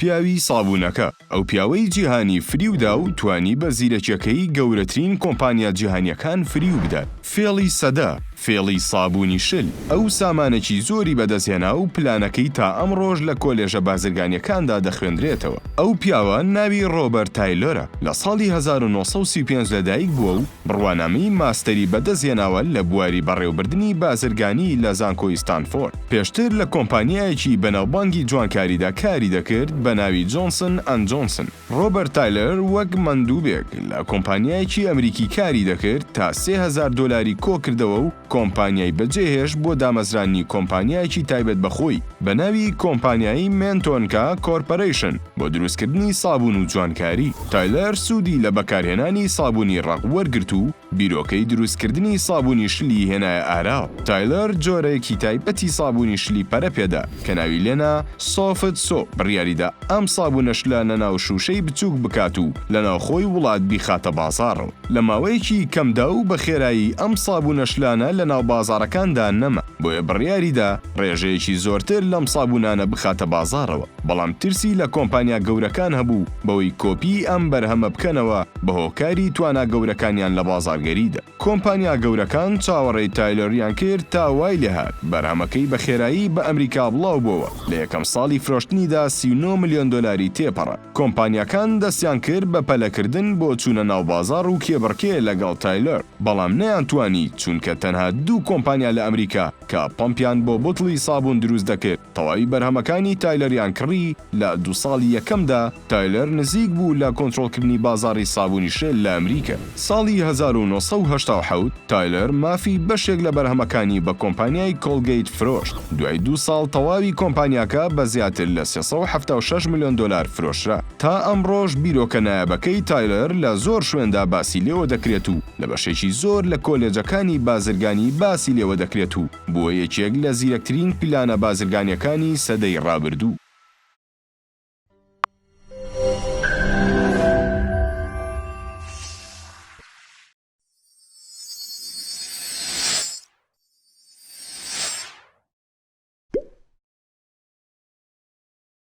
پیاوی سابوونەکە، ئەو پیاوەی جیهانی فریو دا و توانی بە زیرەکیەکەی گەورەترین کۆمپانیا جیهانیەکان فریو بدات. فێڵی سەدە، فێڵی سابوونی شل، ئەو سامانێکی زۆری بەدەستهێنا و پلانەکەی تا ئەمڕۆش لە کۆلێژە بازرگانیەکاندا دەخوێندرێتەوە. ئەو پیاوە ناوی ڕۆبەرت تایلۆرە، لە ساڵی 1935 لەدایک بووە و بڕوانامەی ماستەری بەدەستهێناوە لە بواری بەڕێوبردنی بازرگانی لە زانکۆی ستانفۆرد. پێشتر لە کۆمپانیایەکی بەناوبانگی جوانکاریدا کاری دەکرد بە ناوی جۆنسن ئەند جۆنسن. ڕۆبەرت تایلەر وەک مەندوبێک لە کۆمپانیایەکی ئەمریکی کاری دەکرد تا 3000 دۆلاری کۆکردەوە و کۆمپانیای بەجێهێشت بۆ دامەزراندنی کۆمپانیایەکی تایبەت بە خۆی بە ناوی کۆمپانیای مێنتۆنکا کۆرپەرەیشن بۆ دروستکردنی سابوون و جوانکاری. تایلەر سوودی لە بەکارهێنانی سابوونی ڕەق وەرگرت و بیرۆکەی دروستکردنی سابوونی شلی هێنایە ئاراوە. تایلەر جۆرێکی تایبەتی سابوونی شلی پەرە پێدا کە ناوی لێنا Soft Soap، بڕیاریدا ئەم سابوونە شلە لەناو شووشەی بچووک بکات و لەناوخۆی وڵات بیخاتە بازاڕەوە. لە ماوەیەکی کەمدا و بە خێرایی ئەم سابوونە شلانە لەناو بازاڕەکاندا نەما، بۆیە بڕیاریدا ڕێژەیەکی زۆرتر لەم سابوونانە بخاتە بازاڕەوە، بەڵام ترسی لە کۆمپانیا گەورەکان هەبوو بەوەی کۆپیی ئەم بەرهەمە بکەنەوە بە هۆکاری توانا گەورەکانیان لە بازاڕگەریدا. کۆمپانیا گەورەکان چاوەڕێی تایلۆریان کرد تا وای لێهات بەرهەمەکەی بە خێرایی بە ئەمریکا بڵاوبۆوە، لە یەکەم ساڵی فرۆشتنیدا 39 ملیۆن دۆلاری تێپەڕاند. کۆمپانیاکان دەستیان کرد بە پەلەکردن بۆ چوونە ناو بازاڕ و کێبڕکێ لەگەڵ تایلۆر، بەڵام نەیانتوانی چونکە تەنها دوو کۆمپانیا لە ئەمریکا کە پەمپیان بۆ بوتڵی سابوون دروست دەکرد تەواوی بەرهەمەکانی تایلەریان کڕی، لە دوو ساڵی یەکەمدا تایلەر نزیک بوو لە کۆنترۆڵکردنی بازاڕی سابوونی شل لە ئەمریکا. ساڵی 1987 تایلەر مافی بەشێک لە بەرهەمەکانی بە کۆمپانیای کۆڵگەیت فرۆشت، دوای دوو ساڵ تەواوی کۆمپانیاکە بە زیاتر لە 376 ملیۆن دۆلار فرۆشرا. تا ئەمڕۆش بیرۆکە نایابەکەی تایلەر لە زۆر شوێندا باسی لێوە دەکرێت و لە بەشێکی زۆر لە کۆلێجەکانی بازرگانی باسی لێوە دەکرێت و بووە یەکێک لە زیرەکترین پلانە بازرگانییەکانی سەدەی ڕابردوو.